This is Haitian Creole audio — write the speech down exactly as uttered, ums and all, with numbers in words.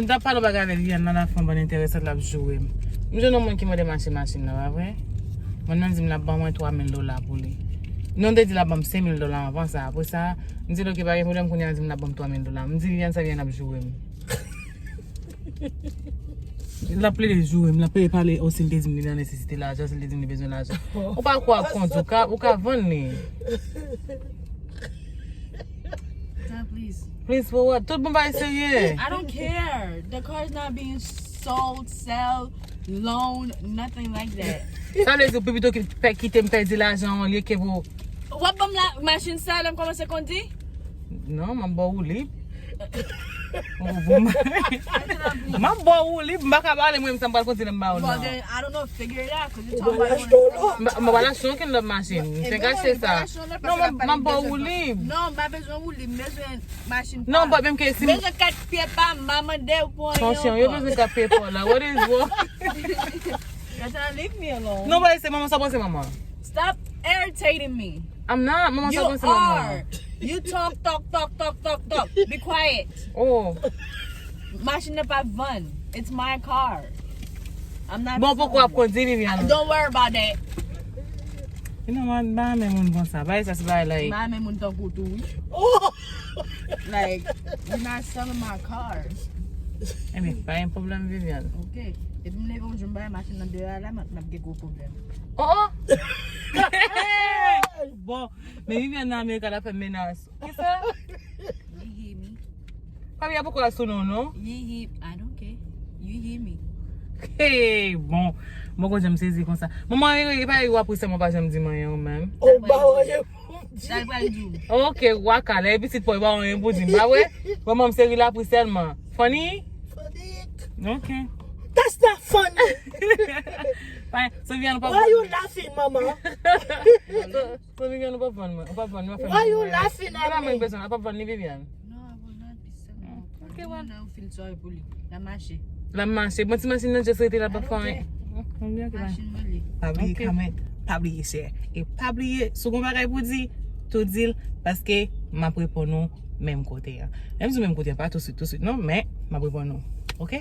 T ap pale yon bagay avèk Viviane nan, l ap fè yon bann enteresan, l ap joure m. M jwenn yon moun ki mande m achte machin nan, pa vre? Moun nan di m l ap ban mwen twa mil dola pou li. Non, te di l ap ban m senk mil dola anvan sa. Apre sa, m di l, "Ok, pa gen pwoblèm," kounye a di m l ap ban m twa mil dola. M di Viviane sa, Viviane ap joure m. L ap plede joure m, l ap plede pale, o, si l te di m li nan nesesite lajan, si l te di m li bezwen lajan. Ou pa kwè ap kondi, ou ka, ou ka vann li. Nah, please. Please for what? Tout bon bagay serye. I don't care. The car is not being sold, sell, loan, nothing like that. Sa vle di ou pi pito ki pè kite m pèdi lajan an lye ke pou W ap ban m la machin sa lè m kòmanse kondi? Non, m ap ba w woulib. M ap ba w woulib, m pa ka pale mwen menm sa m pral kondi lè m ba w Well, nan. Then I don't know, figure it out, 'cause you talking about M pa- m pa pral achte okenn lòt machin. M fenk achte sa. Non, m ap- m ap ba w woulib. Non, m pa bezwen woulib, m bezwen machin. Non, but menm ke si m- Bezwen kat pye pa m, m pa mande w pou anyen. Attention, yo bezwen kat pye pa w la. What is what? Gata, leave me alone. Non, but se manman sa panse manman. Stop irritating me. I'm not. Manman sa You panse manman. are. You talk, talk, talk, talk, talk, talk. Be quiet. Oh. Machin nan pa vann. It's my car. I'm not. Bon, poko ap kondi, Viviane? Don't worry about that. You know what? Ba men moun konsa. Ba sa se ba like. Ba men moun tankou tou, wi. Oh! Like, you're not selling my car. Ebyen, pa gen pwoblèm, Viviane. Ok. Depi m leve yon jou m bay machin nan deyò a la, m ap gen gwo pwoblèm. Oh, oh! Bon, men Viviane nan Amerika, l ap fè menas. Kisa? You hear me? Fabia, poko al sou non, non? You hear, I don't care. You hear me? Hey, bon. Bon, kote m sezi konsa. Manman, e pa w ap ri sèlman, pa janm di m anyen ou menm. Ou ba w anyen pou m di. Sa l pral di w. Ok, waka, lè pitit pa w, e pa w anyen pou di m, pa vre? Manman m se ri l ap ri sèlman. Funny? Funny. Ok. That's not funny. Fine. So, Viviane, ou pa Why you laughing, mama? So, Viviane, ou pa vann mwen. Ou pa vann mwen. Why you laughing at Ou pa mwen me? Bezwen, ou pa vann li, Viviane. No, I will not be selling. Ok, well. Nan fil sa pou li. La mache. La mache. Bon, ti machin nan just rete la, pa fè anyen. Ok, ok, bye. Machin mwen li. Pa bliye Ok. Comment, pa bliye share. E pa bliye, si w gen bagay pou di, tou di l, paske m ap reponn ou menm kote an. Menm si menm kote an, pa touswit, touswit, non, men m ap reponn ou. Ok?